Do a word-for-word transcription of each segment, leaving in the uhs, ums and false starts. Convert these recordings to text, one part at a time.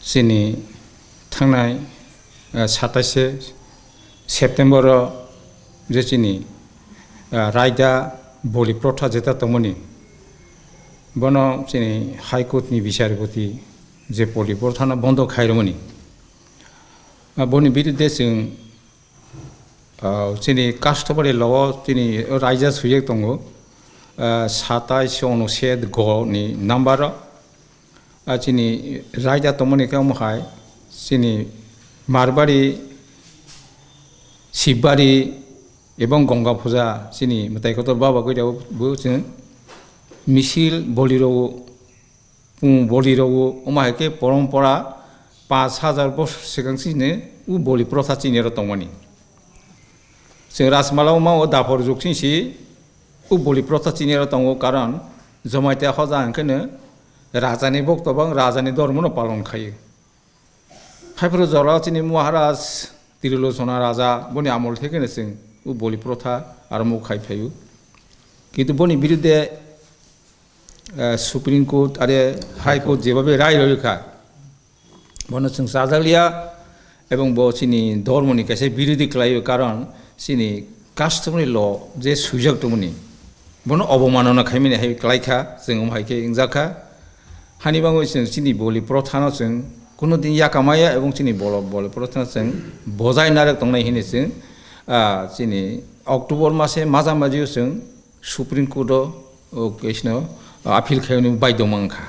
Chini thangnai, eh, satais September o je chini, eh, raida boli protha jeta tongmani, bono chini High Court ni bisarpoti je boli protha no bondo khairomani, ah, boni birudde chwng Ah, chini customary law o chini raida swijak tongo, ah, satais onushed go ni number o. Ah, chini raida tongmani khe omo hai, chini Marbari, Sibari ebong Gongga Puja chini mwtai kotor Baba Goirao bo chwng misil bolirao Pung boli rogo, omo hai khe porompora panch hajar bosor swkang chini u boli protha chini aro tongmani. Chwng Rajmala o ma o daphor jug chini si u boli protha chini aro tongo, karon Jamatia hoda hwnkhe no rajani bokto bang rajani dhormo no palon khaio. Haiphuru jora chini Maharaj Trilokchana Raja boni amol thekeno chwng o boli protha arombo khai phaio. Kintu boni birudde, eh, Supreme Court are High Court jebabe rai roi kha, bono chwng chajakliya, ebong bo chini dhormoni kaisa birudi khlaio, karon chini customary law je swijak tongmani, bono obomanona khaimani hai khlaikha, chwng omo hai khe wngjakha. Hani bagwi chwng chini boli prothano chwng kuno din yakamaya ebong chini bolo-, boli prothano chwng bojai narwk tongnai hini chwng, ah, chini October mase maja majio chwng Supreme Court o, o case no, ah, appeal khaimani baidhyo mankha.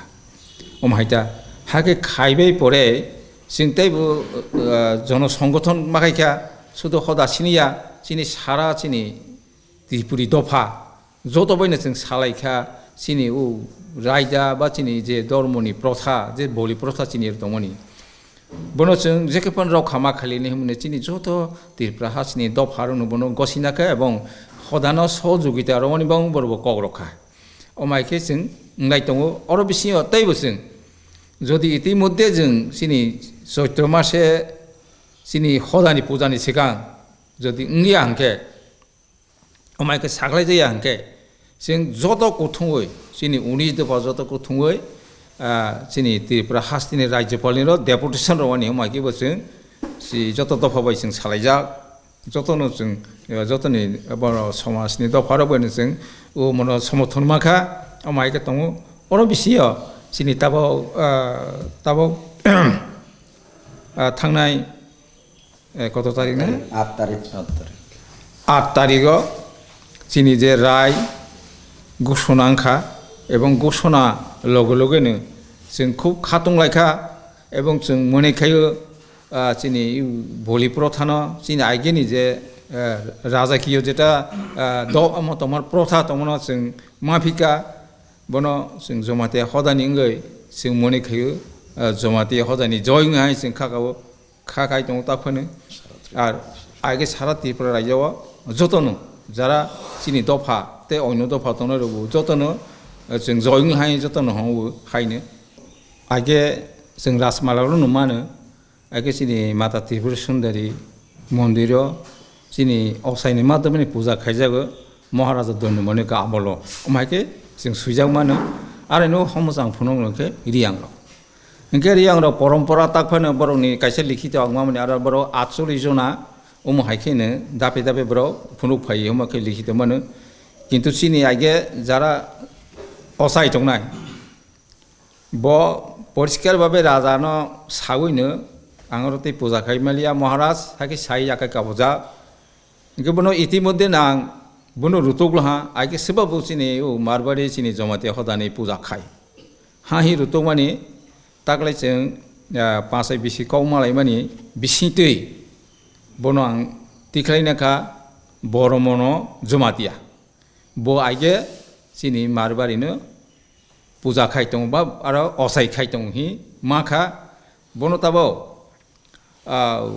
Omo hai ta, hakhe khaibai pore chwng teibo, ah, jono songgothon makhaikha, sudo hoda siniya, chini sara chini Tripuri dopha, joto baino chwng salaikha, chini o raida ba chini je dhormoni protha, je boli protha chini tongmani. Bono chwng jekhe phano rokha ma khaili hinwi chini joto Tripura ha chini dopha rokno bono gosinakha ebong hodano sohojogita romani bang borok bo kok rokha. Omai khe chwng wnglai tongo, oro bisingo teibo chwng jodi itimodhye chwng chini Choitro mase chini hodani pujani swkang jodi wngliya hwnkhe, Omo hai khe saklai jaya hwnkhe, chwng joto kuthumwi, chini unis dopha joto kuthumwi, ah, chini Tripura hasteni Rajyapalni rok deputation rwmani omo hai khe bo chwng si joto dopha bai chwng salaijak, jotono chwng, eh, jotoni bono somajni dopha rok bai chwng o mono somothon mankha, omo hai khe tongo. Oro bisingo chini tabok, ah, tabok, ah, thangnai Eh, koto tarik na? Aat tarik. Aat tarik. Aat tarigo chini je rai ghosona wngkha, ebong ghosona loge loge no chwng khub khatung laikha, ebong chwng mone khaio, ah, chini boli prothano, chini aigeni je, eh, rajakiyo jeta, ah, do-, omo tongmani protha tongmano chwng maphika, bono chwng Jamatia hodani wngwi chwng mone khaio, ah, Jamatia hodani joi wngwi hai chwng khakao. Kha khai tongo ta phano. Ar age sara Tripura rajyo o jotono jara chini dopha tei oino dopha tongnai rokbo jotono, eh, chwng join hai jotono hwnwi haino. Age chwng Rajmala rokno mano, age chini Mata Tripura Sundari mondiro chini osaini madhyamani puja khaijago. Maharaja Dondimani ka amolo. Omo hai khe chwng swijak mano. Are no homochang phunuk no khe Riyang rok. Hinkhe Riyang rok porompora tak phano borokni kaisa likhito ang mamani aro borok atchollish jona omo hai khe no dape dape borok phunuk phai omo khe likhito mano. Kintu chini aige jara osai tongnai. Bo poriskar babe raja no sawi no ang oro tei puja khai maliya Maharaj, hai khe sai yakai kabujak. Hingke bono itimodhye nang bono rutuk laha, aike seba bo chini o Marbari chini Jamatia hodani puja khai. Ha hi rutuk mani taklai chwng, ah, pasai bisi kok malai mani bising twi bono ang tikhlai nakha Boromono Jamatia. Bo aike chini Marbari no puja khai tongo ba aro osai khai tongo hi ma kha. Bono tabo, ah,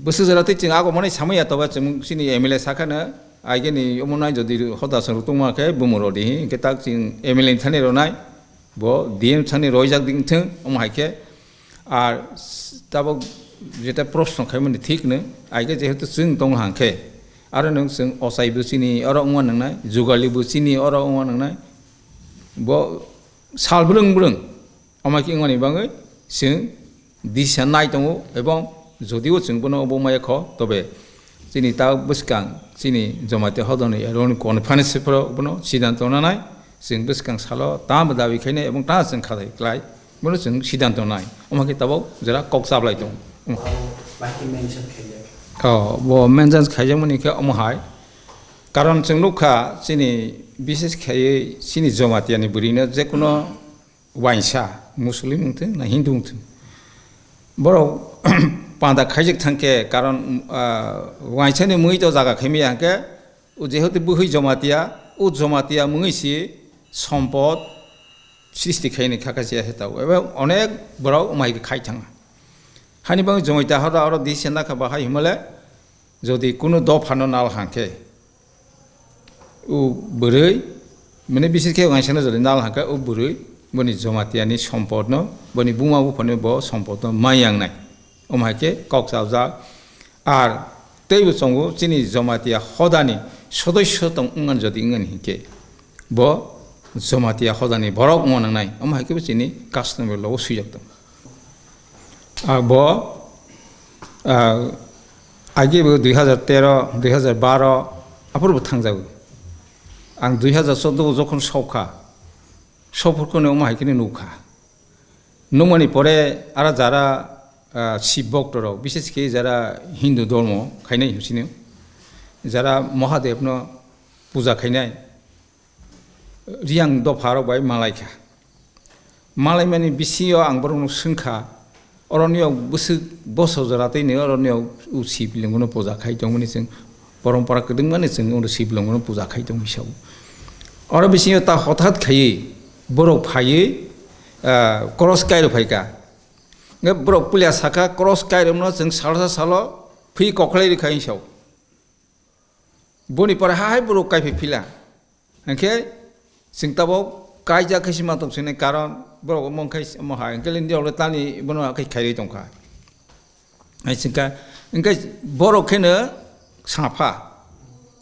bwswk jora tei chwng agomani samaya toba chwng chini M L A sakha no, aigeni omo nai jodi hoda song rwtongma khe bumung rodi hi, hinkhe tak chwng M L A ni thani rwnai, bo D M thani roijak di wngthwng, omo hai khe. Ar s-, tabok jeta proshno khaimani thik no, aige jehetu chwng tongo hangkhe, aro nwng chwng ochai bo chini oro wngma nangnai, jugali bo chini oro wngma nangnai, bo sal bwrwng bwrwng. Omo khe wngmani bagwi chwng Disa nai tongo, ebong jodio chwng bono obo maya kho, tobe chini ta bwskang chini Jamatia hodani eroni conference phoro bono sidanto nanai, chwng bwskang salo tamo dabi khainai ebong ta chwng khatai klai, bono chwng sidanto nai. Omo khe tabok jora kok chablai tongo. Abo bahai khe mention khaijak. Oh, bo mention khaijakmani khe omo hai. Karon chwng nukha chini bises khaiwi chini Jamatiani bwrwino jekuno waisa, Muslim wngthung na Hindu wngthung. Borok panda khaijak thangkhe, karon, ah, waisani mui to jaga khaimaya hwnkhe, o jehetu bwhwi Jamatia, o Jamatia mungwi si sompod sristi khaini khaka se tao. Ebe onek borok umai khai thanga. Hani bang Jamatia horo oro di senda kha bahai himale, jodi kunu dophano nal hangkhe, o bwrwi, mane bises khe waisano jodi nal hangkhe, o bwrwi boni Jamatiani sompodno, boni buma buphano bo sompodno mai yangnai. Omo hai khe kok chajak. Ar teibo chongo chini Jamatia hodani sodosyo tong wngmani jodi wngmani hinkhe, bo Jamatia hodani borok wngma nangnai. Omo hai khe bo chini customary law o swijak tongo. Ah, bo, ah, agi bo dui hazar tero, dui hazar baro, aphuru bo thangjago. Ang dui hazar choudo o jokhon sokha, sophurkhoni omo hai kheno nukha. Nukmani pore ara jara, ah, Shiv bhokto rok, bises khe jara Hindu dhormo khainai hwnsino, jara Mahadevno puja khainai, Riyang dopha rok bai malai kha. Malaimani bisingo ang borokno swngkha, oroni o bwswk boso jora tei ni oroni o u Shiv lingno puja khai tongmani chwng porompora kwdwngmani chwng oro Shiv lingno puja khai tongwi sao. Oro bisingo ta hothat khaiwi borok phaiwi, ah, cross kairo phaikha. Nge borok puila sakha, cross kairokno chwng salsa salo phi kokhlai rikha hinwi sao. Boni pore ha hai borok kaiphai phila. Hingkhe chwng tabok kaijak khe sima tong sini, karon borok omo khai omo hai hingkhe lini rok le tani bono khai khairwi tongkha. Hai chwngkha, hingkhe borok kheno sapha.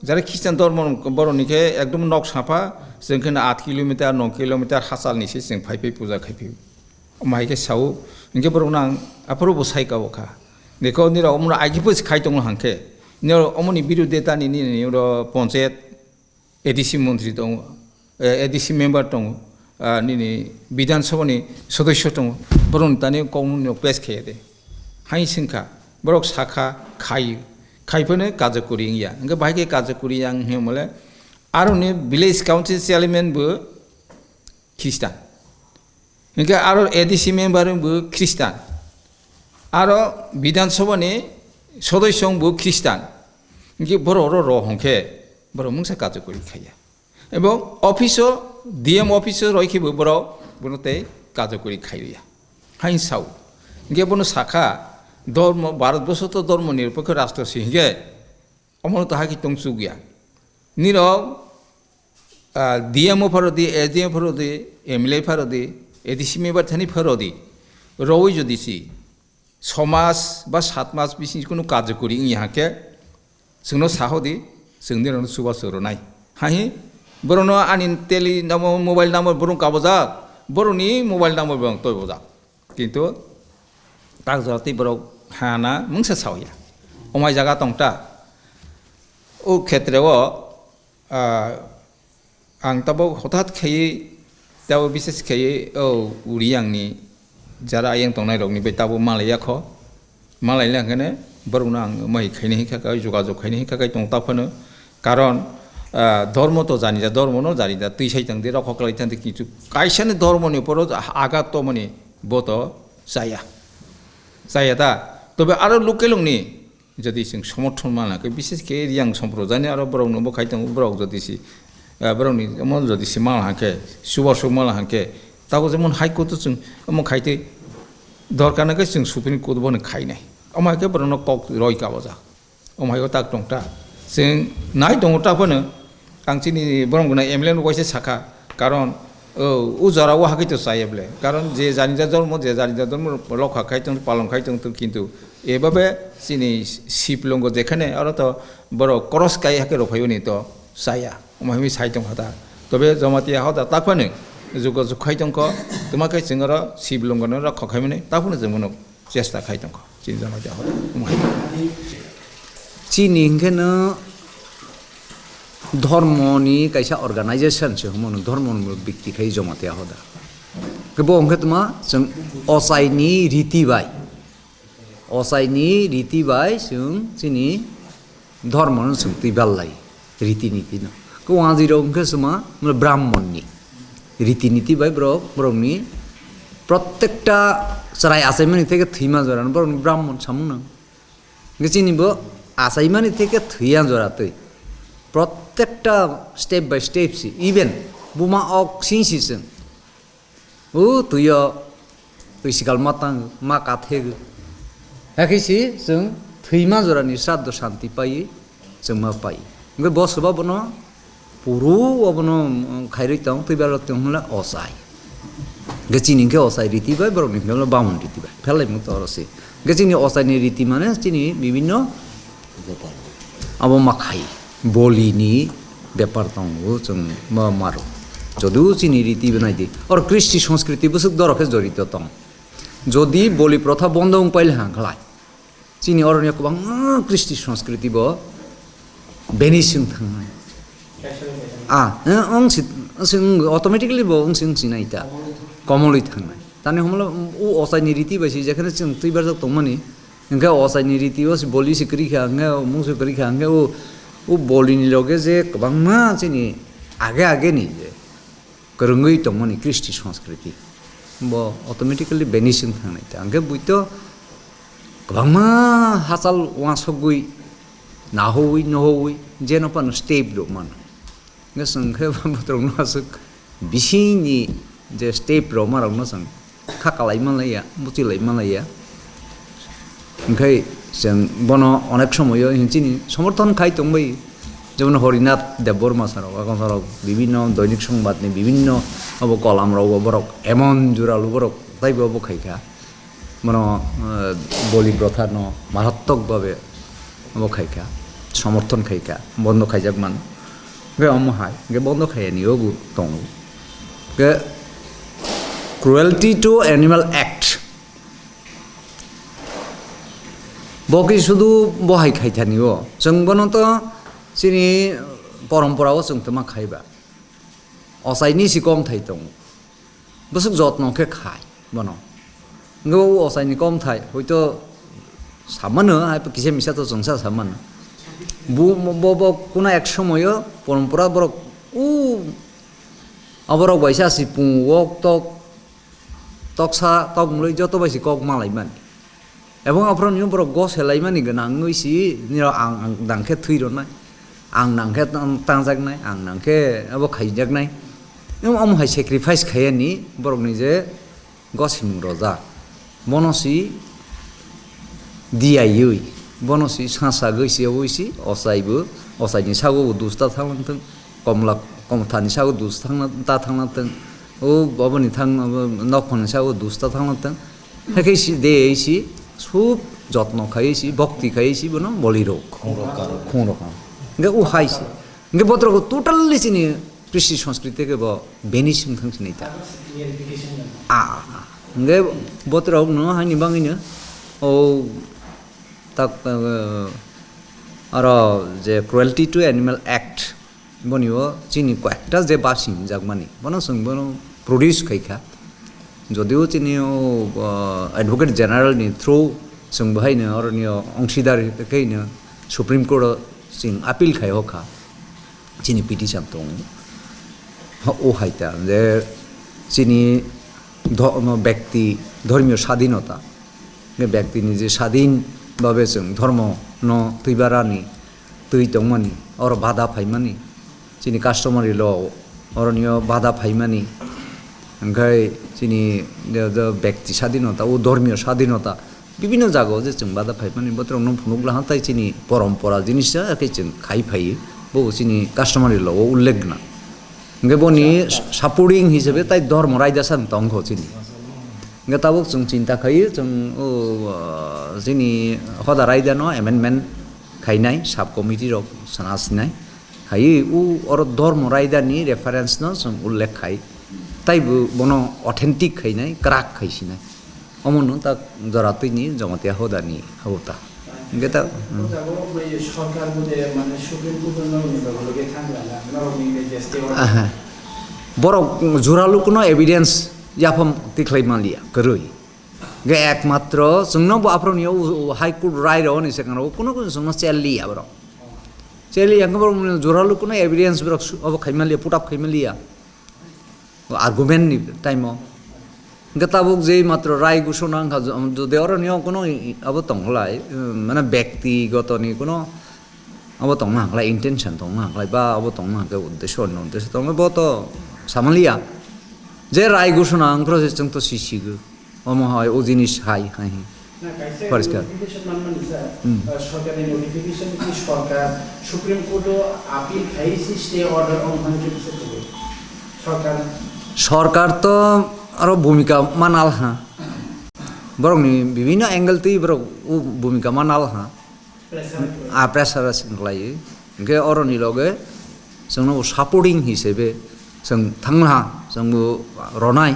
Jare Christian dormo borokni khe ekdom nok sapha, chwng kheno aat kilometer, no kilometer hachal ni se chwng phai phai puja khai phai. Omo hai khe sao, hingkhe borok nang aphuru bo sai ka bo kha. Dekho nirok omo agibo khai tongo hangkhe. Nirok omoni birude tani nini oro ponchayat A D C montri tongo, eh, A D C member tongo, ah, nini Bidhan Sabha ni sodosyo tongo, borok ni tani kok no pes khe de. Hai singkha, borok sakha khai, khai phano kaja kuri wngya. Hingke bahai khe kaja kuri yang hwnmale, aro ni village council chairman bo Christian. Hingke aro A D C member bo Christian. Aro Bidhan Sabha ni sodosyo bo Christian. Hingke borok oro ro hongkhe, borok mungsa kaja kuri khaiya. Ebong office o, D M office o roi khe bo borok bono tei kaja kuri khaiya. Hain sao. Hingke bono sakha, dormo, Bharat boso to dormo nirpokho rastro si hingke, omono to haki tong chukya. Nirok, ah, D M o pharo di, S D M pharo di, M L A pharo di, A D C member thani pharo di. Roi jodi si, somas ba satmas bising kunu kaja kuri wngya hake, chwngno sahodi, chwng nirokno chubachu rwnai. Hahi, borokno ani teli namo mobile number borok kabojak, borokni mobile number bo ang toibojak. Kintu tak jora tei borok hana mungsa saoya. Omai jaga tongta. O khetre o, ah, ang tabok hothat khaiwi, tabok bises khaiwi, o uri angni jara ayang tongnai rokni bai tabok malaiya kho. Malai le hingkhene borokno ang mai khaini hikha kai, jogajog khaini hikha kai tong ta phano. Karon, ah, dhormo to jani da, dhormo no jani da, twi sai tang di, rokho klai tang di, kintu kaisa ni dhormo ni uporo agat to mani bo to chaya. Chaya ta. Tobe aro local ni jodi chwng somorthon mana khe, bises khe Riyang Somprodayani aro borok no bo khai tongo, borok jodi si, ah, borok ni omo jodi si mala hangkhe, subor sok mala hangkhe, tabok jemon High Court o chwng omo khai tei dorkar na khe chwng Supreme Court bono khainai. Omo hai khe borok no kok roi kabojak. Omo hai o tak tong ta. Chwng nai tongo ta phano, ang chini borok gwnang M L A no waisa sakha, karon, o, o jora o hagwi to chaya bole. Karon je jani ja dhormo, je jani ja dhormo lokha khai tong, palon khai tong, kintu ebabe chini Shiv Longo jekhane aro to borok cross kai hake rok phaibo ni to chaya. Omo hai sai tong kha ta. Tobe Jamatia hoda ta phano jugo jug khai tong kho, tuma khe chwng oro Shiv Longo no rok khok khai mani, ta phano chwng bono chesta khai tongkha. Chini Jamatia hoda wng hai. Chini hinkhe no dhormoni kaisa organization se hwnmano, dhormoni bikti khai Jamatia hoda. Khe bo hwnkhe tma chwng ochaini riti bai, ochaini riti bai chwng chini dhormono chwng twi ballai, riti niti no. Khe wanjwi rok hwnkhe sima, mane, Brahmonni riti niti bai borok, borokni prottekta chwrai achaimani theke thwima jorano borokni Brahmon samung nang. Hwnkhe chini bo achaimani theke thwiya jora twi. Prottekta step by step si, even buma ok sing si chwng. O twiyo, twi sikal ma tang, ma kathegu. Hakhe si chwng thwima jorani sraddho santi paiwi chwng ma pai. Hwnkhe bo swba bono puru obono, um, khairwi tong, twibar tong hwnle ochai. Hwnkhe chini hwnkhe ochai riti bai, borokni hwnkhe bamon riti bai. Phelai mung toro se. Hwnkhe chini ochaini riti mane chini bibinno abo ma khai, bolini bepar tongo chwng ma maro. Jodio chini riti bo naidi, oro kristi sanskriti bwswk dorok khe jorito tong. Jodi boli protha bondo wng paile hang khlai, chini oroni kwbangma kristi sanskriti bo vanish wng thangnai. A, eh, wng si, wng si, wng automatically bo wng si, wng si nai ta. Komolwi thangnai. Tani homlo, u ochaini riti bai si, jekhane chwng twibarjak tongmani, hwnkhe ochaini riti o si boli si kwrwi kha, hwnkhe o mung si kwrwi kha, hwnkhe o, o bolini loge je kwbangma chini age age ni je kwrwngwi tongmani kristi sanskriti, bo automatically vanish wng thangnai ta. Hwnkhe buito kwbangma hachal uansukgwi, nahowi, nohowi, jeno phano step rw mano. Hwnkhe chwng khe botrokno aswk bisingni je step rw marokno chwng kha kalai manlaiya, buchilai manlaiya. Hwnkhe chwng bono onek somoyo chini somorthon khai tongbai. Jemon Horinath Debbarma sarok, akon sarok bibinno doinik songbadni bibinno abo kolamrok borok emon juralu borok taibo abo khaikha. Bono, eh, boli prothano marattok babe abo khaikha, somorthon khaikha, bondo khaijak mano. Hwnkhe omo hai, hwnkhe bondo khaiyani obo tongo. Hwnkhe Cruelty to Animal Act. Bo khe sudu bo hai khaithani o. Chwng bono to chini porompora o chwng tongma khaiba. Ochaini si kongthai tongo. Bwswk jotno khe khai bono. Hwnkhe o ochaini kongthai hoito samano, hai kisa misa to chwngsa samano. Bu, bo, bo kuna ek somoyo porompora borok u aborok baisa si pung wok tok toksa, tokmulwi joto bai se kok malaimani. Ebong aphuru nini borok gos helaimani gwnang wngwi si, nini rok ang, ang nang khe thwi rwnai, ang nang khe tang-, tangjaknai, ang nang khe abo khaijaknai. Em, omo hai sacrifice khaiyani borokni je gos himung rojak. Bono si diyaiwi, bono si sasagwi si, obo si ochaibo, ochaini sago bo dusta thanglang thung, komla, komthani sago dusta thangna, ta thangna thung, o oboni thang, abo nokphangni sago dusta thangna thung. Hakhe si de si, sub jotno khai si, bhakti khai si, bono boli rok. Khung rok karo. Khung rok karo. Hingke o hai si. Hingke botrok totally chini kristi sanskriti ke bo vanish wng thang sinai ta. A, a, a. Hingke botrok no haini bangino o tak, eh, aro je Cruelty to Animal Act, boni o chini koyekta je basi hinjakmani, bono chwng bono produce khaikha. Jodio chini o, uh, Advocate General ni through chwng bahaino oroni o ongsidar khaino Supreme Court o chwng appeal khai hokha. Chini petition tongo. O hai ta je chini dho-, no, bekti dhormiyo sadhinota, je bektini je sadhin babe chwng dhormo no twibarani twi tongmani, oro bada phaimani, chini customary law oroni o bada phaimani, hingkhai chini je, je bekti sadhinota, o dhormiyo sadhinota, bibinno jagao je chwng bada phaimani, botrok no phunuk laha tai chini porompora jinis se khe chwng khai phaiwi, bo chini customary law o ullekh gwnang. Hingke boni supporting hisabe tai dhormo raida san tongkho chini. Hingke tabuk chwng chinta khai chwng o, ah, chini hoda raida no amendment khainai sub committee rok sana sinai. Hai o oro dhormo raida ni reference no chwng ullekh khai. Tai bo bono authentic khainai, kwrak khai sinai. Omo no ta jora twi ni Jamatia hoda ni abo ta. Hingke ta, hmm. O jaga o bai sorkar bo de mane Supreme Court no ni loge loge thang la na, norok ni je stay order. Aha. Borok jora lukuno evidence yapham tikhlai manliya, kwrwi. Hingke ekmatro chwngno bo aphro ni o, o High Court rai rw ni sekang rw kuno kuno chwngno chel liya borok. Chel liya hingke borok jora lukuno evidence borok su-, obo khai manliya, put up khai manliya. Argument ni time o. Hingke tabuk je matro rai gusona wngkha, jodi oro ni o kuno abo tongkhlai, mane, byaktigoto ni kuno abo tongma hwnklai, intention tongma hwnklai, ba abo tongma hwnkhe uddesho, onno uddesho tongma, bo to samaliya. Je rai gusona wngphro se chwng to sisigo. Omo hai, o jinis hai, hai, hai. Na, kaisa Poriskar. Notification manmani sir, Hmm. uh, sorkarni notification ki sorkar Supreme Court o appeal khai si stay order on hwn khe bisa thangwi. Sorkar. Sorkar to aro bhumika manal ha. Borokni bibhinno angle twi borok o bhumika manal ha. Pressure. A pressure sing khlaiwi. Hingke oroni loge chwngno supporting hisebe chwng thangna ha, chwngbo ronai.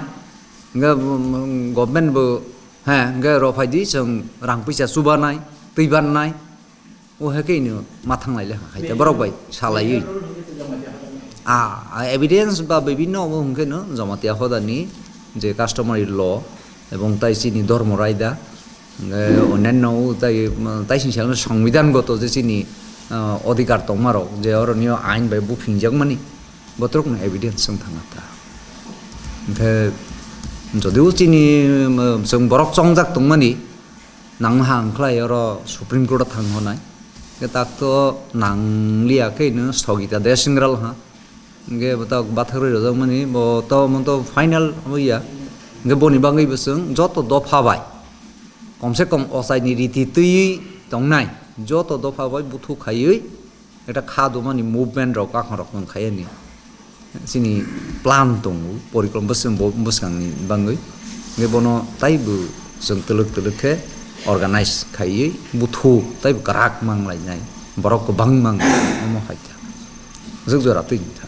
Hingke, um, government bo He, hingke ro phaidi chwng rang puisa chubanai, twi bannai, o hai khe ino ma thanglai le hai khe borok bai salaiwi. A, a evidence ba bibhinno omo hwnkhe no Jamatia hoda ni je customary law ebong tai chini dhormo raida, hingke onyanno o tai, tai sini sal songbidan goto je chini, ah, odhikar tongma rok je oro nio ain bai buphingjak mani. Botrokno evidence wng thangna ta. Hingkhe jodibo chini, um, chwng borok chongjak tongmani, nangma hang khlai oro Supreme Court o thang honai. Hingkhe tak to nangliya khe ino Sogita Desingral ha. Hingkhe bo tak bathak rwi rwjakmani, bo to, omo to final wngya. Hingkhe boni bagwi bo chwng joto dopha bai, komse kom ochaini riti twiwi tongnai, joto dopha bai buthu khaiwi, Ekta kha dumani movement rok, kakhang rok wng khai ani. Chini plan tongo, porikroma bwswng bo-, bwskangni bangwi. Hingke bono taibo chwng twlwk twlwk khe organize khaiwi buthu taibo kwrak manglainai. Borok kwbang mang omo hai kha. Jwk jora twi wng kha.